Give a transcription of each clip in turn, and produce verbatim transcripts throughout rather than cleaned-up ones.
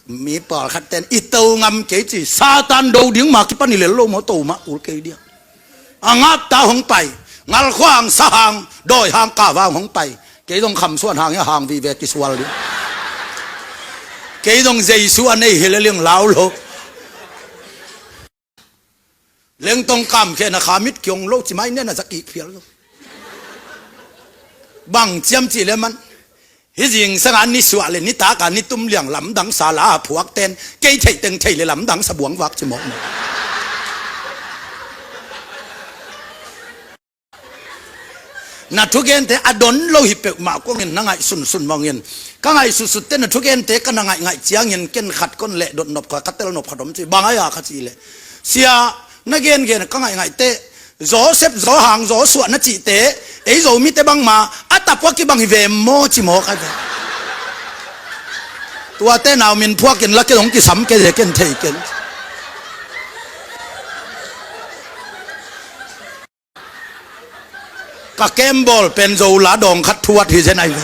Mi pawlkhat ten i to ngam kei ci, Satan do ding mah kipan i lel lo maw, to mah kul kei dia. A ngapta hong pai, ngalkhua hang, sa hang, dawi hang, kava hang hong pai. Kei zong khamsuan hang, a hang vive kisual ding. Kei zong Jesu a nei hi le ling lau lo. Lengtong kamkhia na kha mit kiong lo ci mai nen a za kik phial lo. Bang ciam ci le man. Hi zingsang a ni suah le ni taka ni tum liang lamdang sa la a phuak ten kei theih teng thei le lamdang sa buang vak ci mawk mawk. Na thugente a don lo hi peuhmah kongin na ngaih sunsun mawngin. Ka ngaih sutsut te na thugente ka na ngaih ngaih ciangin ken khat kon leh dot nop kha, ka tel nop khat om ci, bang ai a kha ci le. Sia, na gengen ka ngaih ngaih te, Joseph, Johan, Joshua na cihte, ei Zomite bangma a tapua kibang hi ve maw ci mawk ai ve. Tuate nau min phuakin la ke dong kisam ke ze ken thei ken. Ka kembawl pen Zo la dawng khat thuat hi zen ai ve.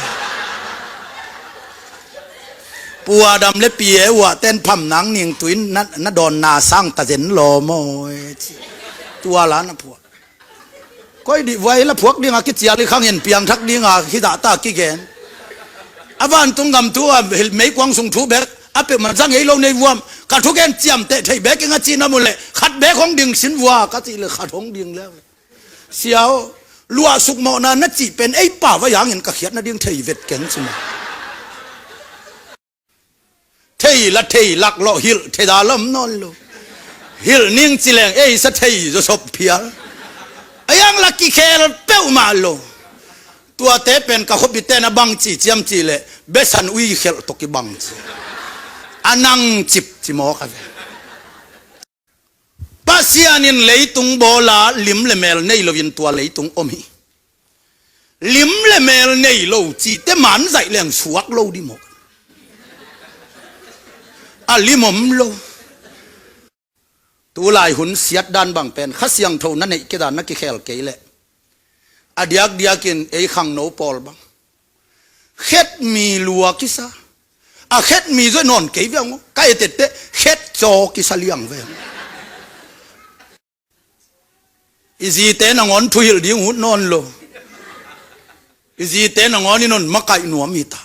Pu Adam le Pi Ewa ten pham nang ning tuin na, na dawnna sang ta zen law maw e ci. Tua la na phuak. Koi dih vuai la phuak dinga kicial i khangin piangthak dinga hi dahta kigen. A vantung gam thu a meikuang sung thu bek a peuhmah zang ei lo nei vuam. Ka thugen ciamteh thei bek ing a ci na mu le khat bek hong ding sin vua ka cih le khat hong ding le. Sia aw, luah sukmawhna na cih pen ei pau a yangin ka khiat nading thei vet keng ci maw. Thei la thei lak lawh hilh thei da lom nawn lo. Hilh ning ci leng ei sa thei zaw sop phial. A yang la kikhel peuhmah lo. Tuate pen ka khuapite na bang ci ciam ci le besan ui khelh tawh kibang ci. A nang cip ci maw ka ve. Pasian in leitung bawla lim le mel nei loin tua leitung om hi. Lim le mel nei lo cihte man zaih leng suak lo di maw. A lim om lo. Tulai hun siat dan bang pen Kha Siangtho na neih kei dan na kikhel kei leh. A diakdiakin ei khangno pawl bang khetmi lua kisa. A khetmi zoi nawn kei ve ang. Ka etette khet caw kisa liang ve ang. I zite nangawn thuhilh ding ut nawn lo. I zite nangawn i non makaih nuam hi ta.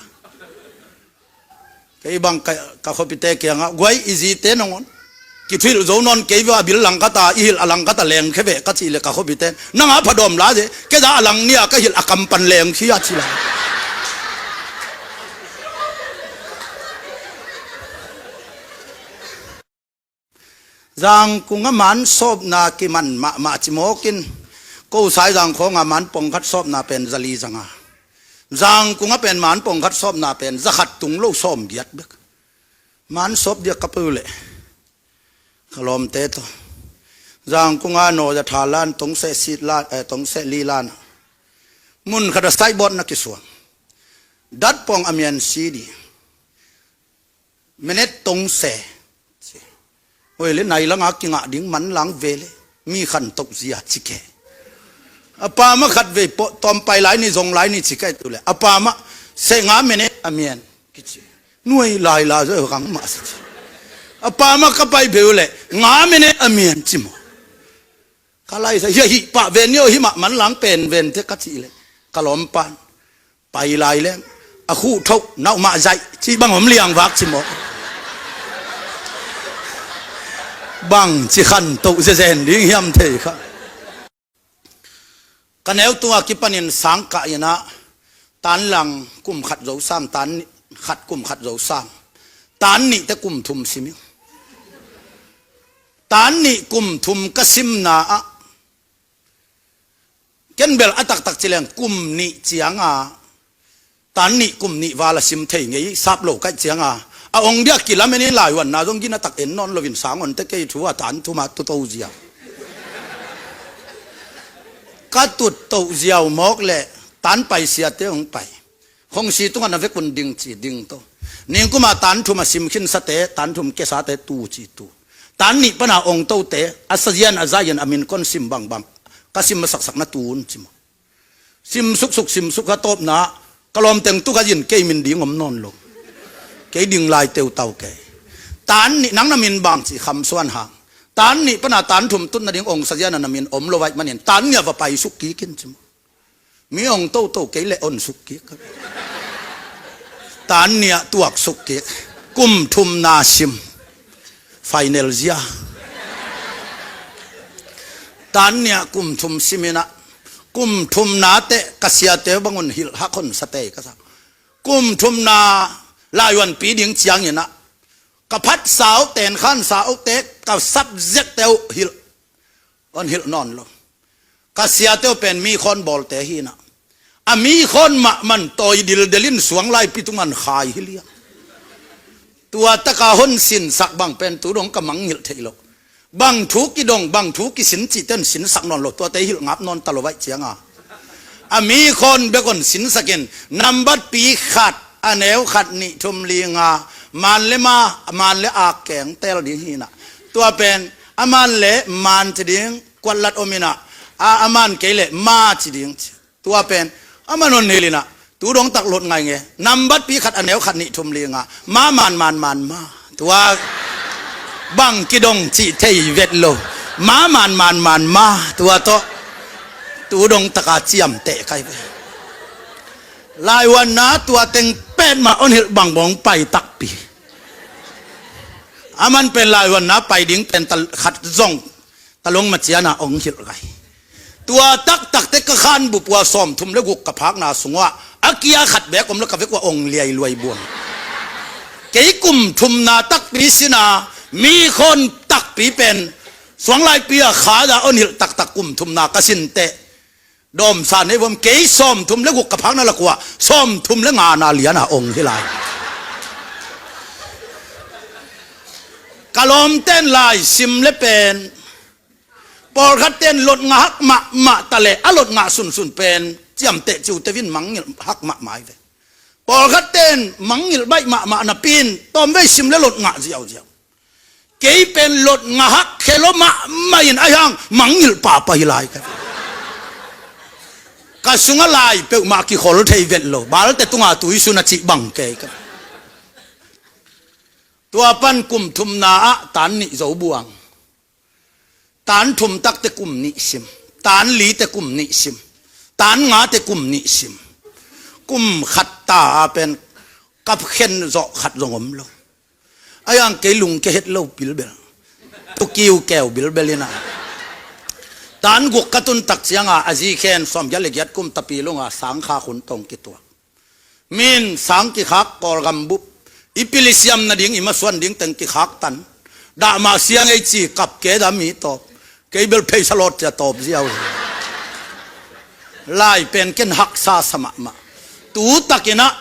Kei bang ka, ka khuapite kiangah guai i zite nangawn kithuhilh zo nawn kei vua a bil langkata i hilh a langkata lengkhia veh ka cih le ka khuapite nanga phadawm la ze kei za a lang nia ka hilh a kampan lengkhia ci la. Zangkung a man sawpna kiman mahmah ci mawkin ko sai Zangkhawng a man pongkhat sawpna pen zali zanga. Zangkung a pen man pongkhat sawpna pen zakhat tung lo sawm giat bek. Man sawp diak ka pau leh ka lawmte tawh Zangkung a naw za tha lan tong seh sit lan, eh, tong seh li lan a mun khat a saibawt na kisuang. Dat pong a mian si di. Menet tong se. Oi le nai langa kingah ding man lang ve le mi khan toh zia ci ke. A pa ma khat vei pawh tawm pai lai ni zong lai ni ci kai tu le a pa ma se nga menet a mian kici. Nuai lai la zo kang ma sa ci. A pa ma ka pai beu le nga menet a mian ci maw. Ka lai sa hia hih pah ven ni aw hih mah man lang pen ven te ka ci le ka lawm pan. Pai lai leng a khuh thoh nauh mah zaih cih bang om liang vak ci maw. Bang ci khan toh zezen ding hiam thei kha. Ka neu tungah kipanin sangkah inah tan lang kum khat zo sam, tan nih khat kum khat zo sam, tan nihte kum thum sim ing. Tan nih kum thum ka simna ah ken bel a taktak ci leng kum nih cianga tan nih kum nih val a sim thei ngei sap lo kaih cianga a ong diak kilamen in laihuanna zong gina tak en nawn loin sangonte kei thu a tan thuma tuto ziau. Ka tutto ziau mawk le tan paisiate hong pai. Khongsi tungah na vekun ding ci ding to. Ningkuma tan thum a sim khinsate tan thum kesate tu ci tu. Tan nih pana ong tote a sazian a zain a min kon sim bangbang ka sim a saksak na tun ci maw. Sim suksuk sim suk kha tawpna ka lawm teng tu ka zin kei min ding om nawn lo. Kei ding lai teutau kei. Tan nih, nang na min bang ci, Kham Suan Hang. Tan nih pana tan thum tut nading ong sa ziana na min om lo vaih manin tan nih a va pai suk kik in ci maw. Mi ong toto kei leh on suk kik. Tan nih ah tuak suk kik. Kum thumna sim. Final zia. Tan nih ah kum thum sim in ah, kum thumna teh ka siate bangun hilh hak hon sa tei ka sa. Kum thumna laivuanpi ding ciangin ah, ka phatsa uh, tenkhansa uh te, ka subject te uh hilh, hon hilh nawn lo. Ka siate uh pen mi khawn bawlte hi in ah, a mi khawn mahmah in tawi dildel in suang laipi tungah khai hi liang. Tua taka hon sinsak bang pen tu dong ka mangngilh theih lo. Bang thu kidong, bang thu kisin cihte hon sinsak nawn lo, tuate hilh ngap nawn ta lo vaih cianga, a mi khawn bek hon sinsak in, nambat pi khat, a neu khat, nih, thum, li, nga, man le ma, man le ak keng tel ding hi in ah. Tua pen a man le man ci ding kuatlat om in ah, a, a man kei leh ma ci ding ci. Tua pen a man hon hilh in ah, tu dong tak lot ngai nge. Nambat pi khat, a neu khat, nih, thum, li, nga, ma, man, man, man, ma. Tua bang kidong cih thei vet lo. Ma, man, man, man, ma. Tua tawh tu dong taka ciamteh kai ve. Laivuanna tua teng petmah hon hilh bang bawng pai takpi. A man pen laivuanna pai ding pen ta khat zong, talong maciana ong hilh gai. Tua taktakte ka khanbup uh a sawmthum le guk ka phakna sungah a kia khat bek om lo, ka vek uh a ong liailuai buang. Kei kum thumna takpi sina mi khawn takpi pen suang laipi a khada hon hilh taktak kum thumna ka sin teh, dawmsa nei vom, kei sawmthum le guk ka phakna lak uh ah sawmthum le ngana liana ong hi lai. Ka lawmten lai sim le pen, pawlkhat ten lot ngah hak mahmah ta leh, a lot ngah sunsun pen ciamteh ci uh teh vin mangngilh hak mahmah hi ve. Pawlkhat ten mangngilh baih mahmah napi in tawmvei sim le lot ngah ziauziau. Kei pen lot ngah hak khe lo mahmah in, a hiang mangngilh pahpah hi lai ka. Ka sungah lai peuhmah kikhol thei vet lo, balte tunga tuisun a cih bang kei ka. Tua pan kum thumna ah tan nih zo buang. Tan thum takte kum nih sim. Tan lite kum nih sim. Tan ngate kum nih sim. Kum khat ta a pen kap khen zawh khat zong om lo. A hiang kei lungke het lo bilbel. Tukiu keu bilbel in ah, tan guk ka tun tak cianga a zi khen sawmgiat le giat kum tapi lunga sang khak hun tawh kituak. Min sang kikhak, Kawlgam bup, i pil i siam nading, i masuan ding teng kikhak tan. Dah mah siang ei ci, kap ke dah mi tawp. Kei bel pheisa lawt cia tawp ziau hi. Lai pen ken haksa sa mahmah. Tu takin ah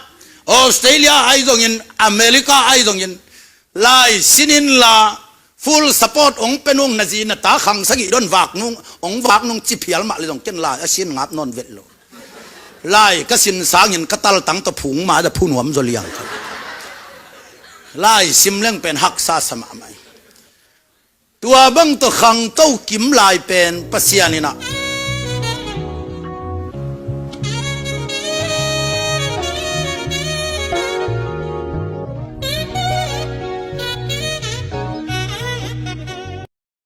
Australia ahi zongin, America ahi zongin, lai sin inla full support ong pe nung, na zi na ta khang sagih don vak nung, ong vak nung ci phial mah le zong ken lai a sin ngap nawn vet lo. Lai ka sin sangin ka taltang tawh phung mah dah phu nuam zaw liang ka. Lai sim leng pen haksa sa mahmah hi. Tua bang tawh khangto kim lai pen Pasian in ah